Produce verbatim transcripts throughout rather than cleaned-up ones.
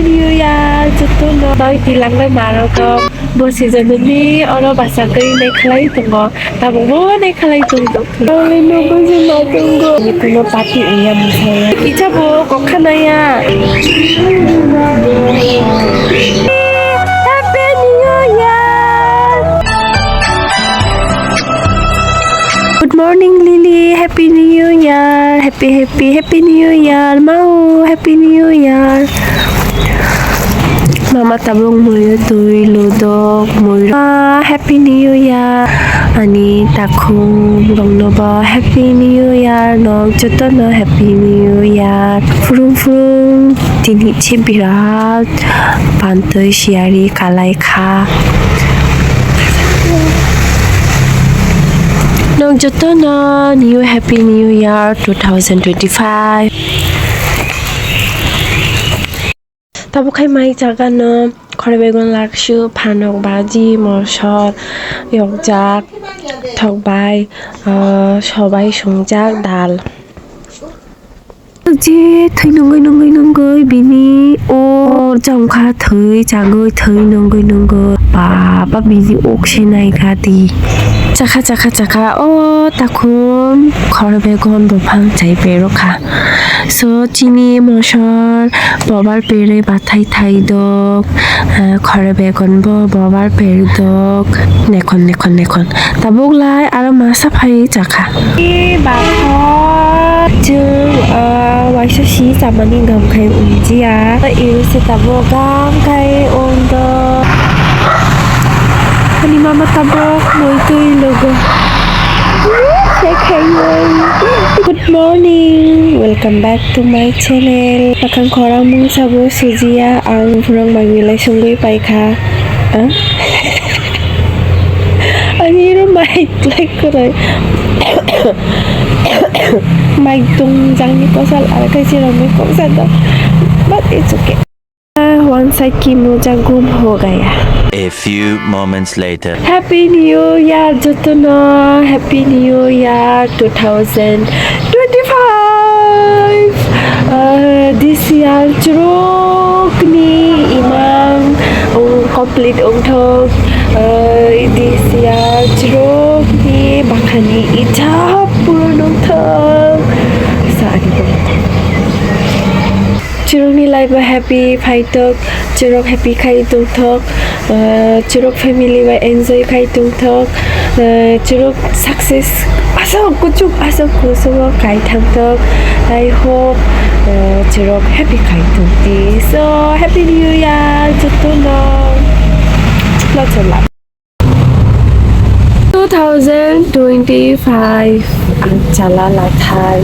New Year, jotono. Noi tilanglai marogo. Bo season ni oro basa koi nai khlai tongo. Tabukbo nai khlai tongo. Nongni nugui se ma tongo. Ni kuno party wngya mwsaya. Kichabo kok khanaya. Happy New Year! Good morning, Lily. Happy New Year. Happy, happy, happy New Year. Mau, Happy New Year. Mama tabuk muiyo twi ludok muiyo. Ah, Happy New Year. Ani takhum rokno bo Happy New Year. Nok jotono Happy New Year. Phurung phurung tini se birat pantwi siyari kalai kha. Nok jotono new Happy New Year two thousand twenty-five. Tabuk khai mai jaga no khoroi begon laksu, phanok, baji, mosor, yokjak, thok bai, ah, sobai sungjak, dal. Je thwi nungui nungui nungui bini o jongkha thwi chagui thwi nungui nungui baba bini ok se naikha di. Chakha chakha chakha o takhum khoroi begon buphang chai berokha. So chini mosor bobar pere bathai thai dok, ah, khoroi begon bo bobar pere dok, nekhon nekhon nekhon. Tabuk lai aro masa phai chakha. Ni bakho chwng, ah, waisa si chamani gam khai unjiya. Iro se tabuk gam khai undo. Ani mama tabuk moi twi logo. Good morning, welcome back to my channel. Bakang khorang mung sabo sujiya, ang phurang bai milai sungwi paikha. Ah? Ani ro mai like korai. Mai tung jangni kosal ar kai chirok mai kok sa do. But it's okay. Ah, one side ki muja gum ho gaya. A few moments later. Happy New Year jotono, Happy New Year two thousand twenty-five. Ah, this year churokni imang, um, complete ongthok. Ah, this year churokni bakhani ijab puron ongthok. Sa ani bo. Churokni life o happy phaitok, churok happy khai tongthok, ah, churok family bai enjoy khai tongthok, ah, churok success aswk kuchuk aswk kusugo kai thangthok. I hope, ah, churok happy khai tongdi. So, Happy New Year jotono. Lots of love. Two thousand twenty-five ang chala lathai.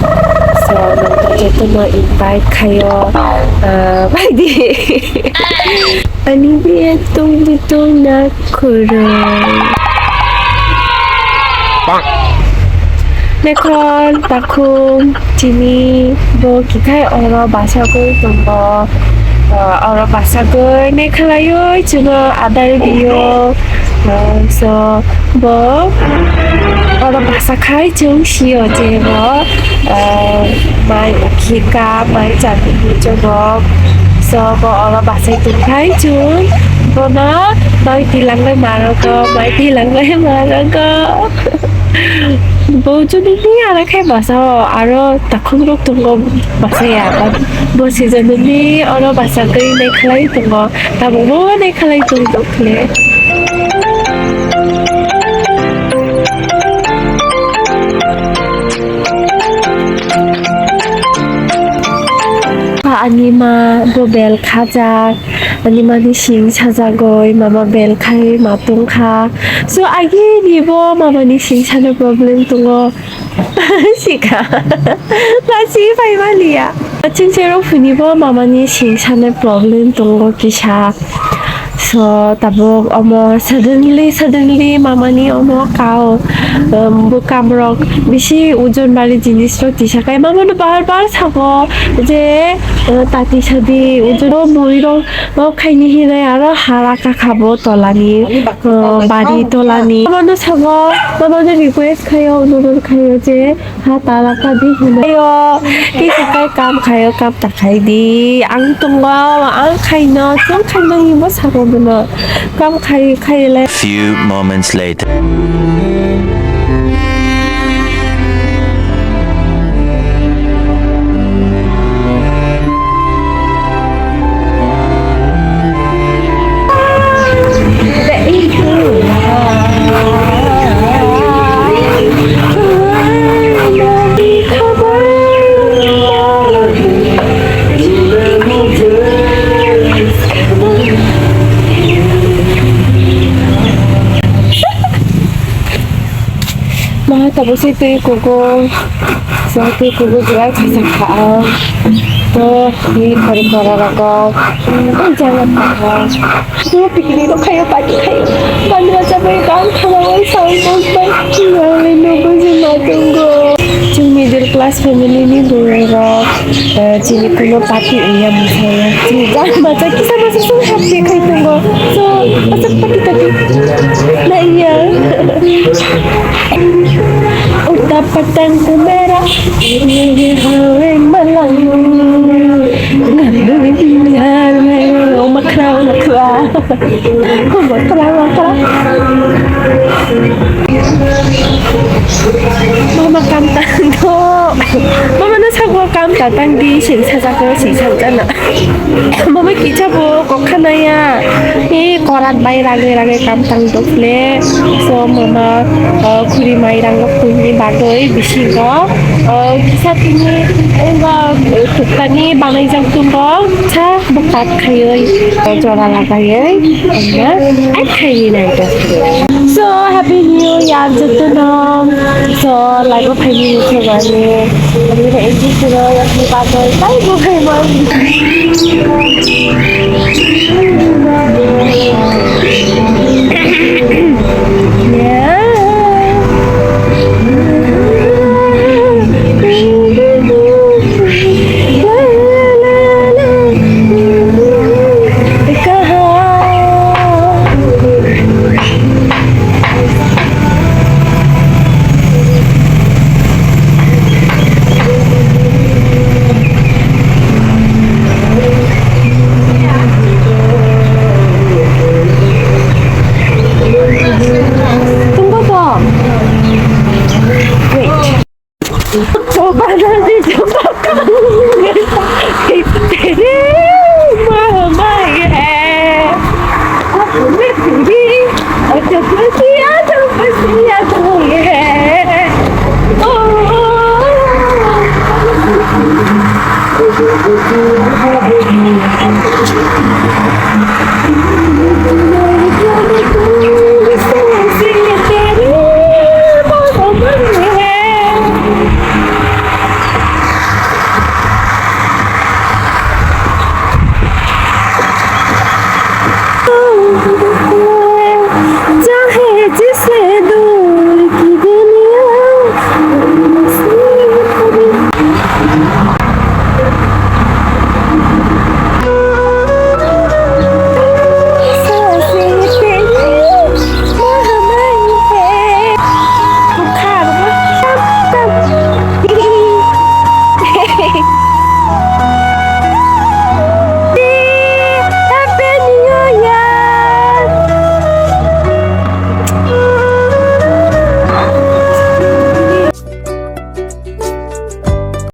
So, nokha jotono invite khaio. Ah, baidi. Ani biya tung bitung na khuroi. Nekhon takhum chini bo kikhai oro basagwi tongo. Ah, oro basagwi nekhlaioi chwngno adai rio. Ah, so, bo oro basa khai chwng sio je bo, ah, mai khika, mai chati chwng. So, bo oro basai tongkhai chwng bono mai tilanglai marogo, mai tilanglai marogo. Bo chwngni ni ara khai basa o, aro takhuk rok tongo basa ya, but bo season ni oro basa kai nai khlai tongo. Tabukbo nai khlai tong tong khle. Ani ma bo bel khajak, ani mani sing sajagoi, mama bel khai ma tong kha. So agi ni bo mama ni sing sana problem tongo. Sika. Lasi phai maliya. Chingcherok phini bo mama ni sing sana problem tongo kisa. So, tabuk omo suddenly, suddenly mamani omo kao, um, bwkamrok bisi ojon bari jinisrok tisakai. Mamano bar bar sago je, uh, tati sadi ojon muirok, uh, khaini hinwi aro hala kakhabo tolani, uh, bari tolani. Mamano sago, mamano request khayo, onurod khayo je, ha tala kadi hinwi. Ayo, kisa kai kam khayo, kam ta khai di. Ang tongo, ang khaino, chwng khaino hinwi sabo bono. Kam khai, khai le. Few moments later. Maha tabuk se twi kugo, so twi kugo jurai khaichak kha ang. To hi khori khora rogo, o jaga kha. So picnic rok khayo, party khayo. Bani bacha bai kam khama bai sai bok bai. Nalai no buji ma tongo. Chwng middle class family ni borok rok. Eh, chini kuno party wngya mwsaya. Chini jang bacha kisa masa song happy khai tongo. So, aswk party tadi. Naiya. Uta patang kumera, ini hawe malang. Ngandu ini hawe, omakra, omakra. Omakra, omakra. Mama kam tang do. Mama no sagwa kam ta tang di, sing sajak no sing sajak na. Mama kicha bo kok khanaya. E korat bai ragwi ragwi kam tang do phle. So mama, uh, khuri mai rang rok tuni bagwi bisingo, uh, kisa tini enga, uh, tuktani banai jak tung rok cha. Bukat khaiwi, jora lagaiwi, wngkha, ai khaini naikha. So, Happy New Year jotono. So, live o phaini wngkha ani. Ani khe enjoy khaiwi, yakni bagwi, taibo khaimani.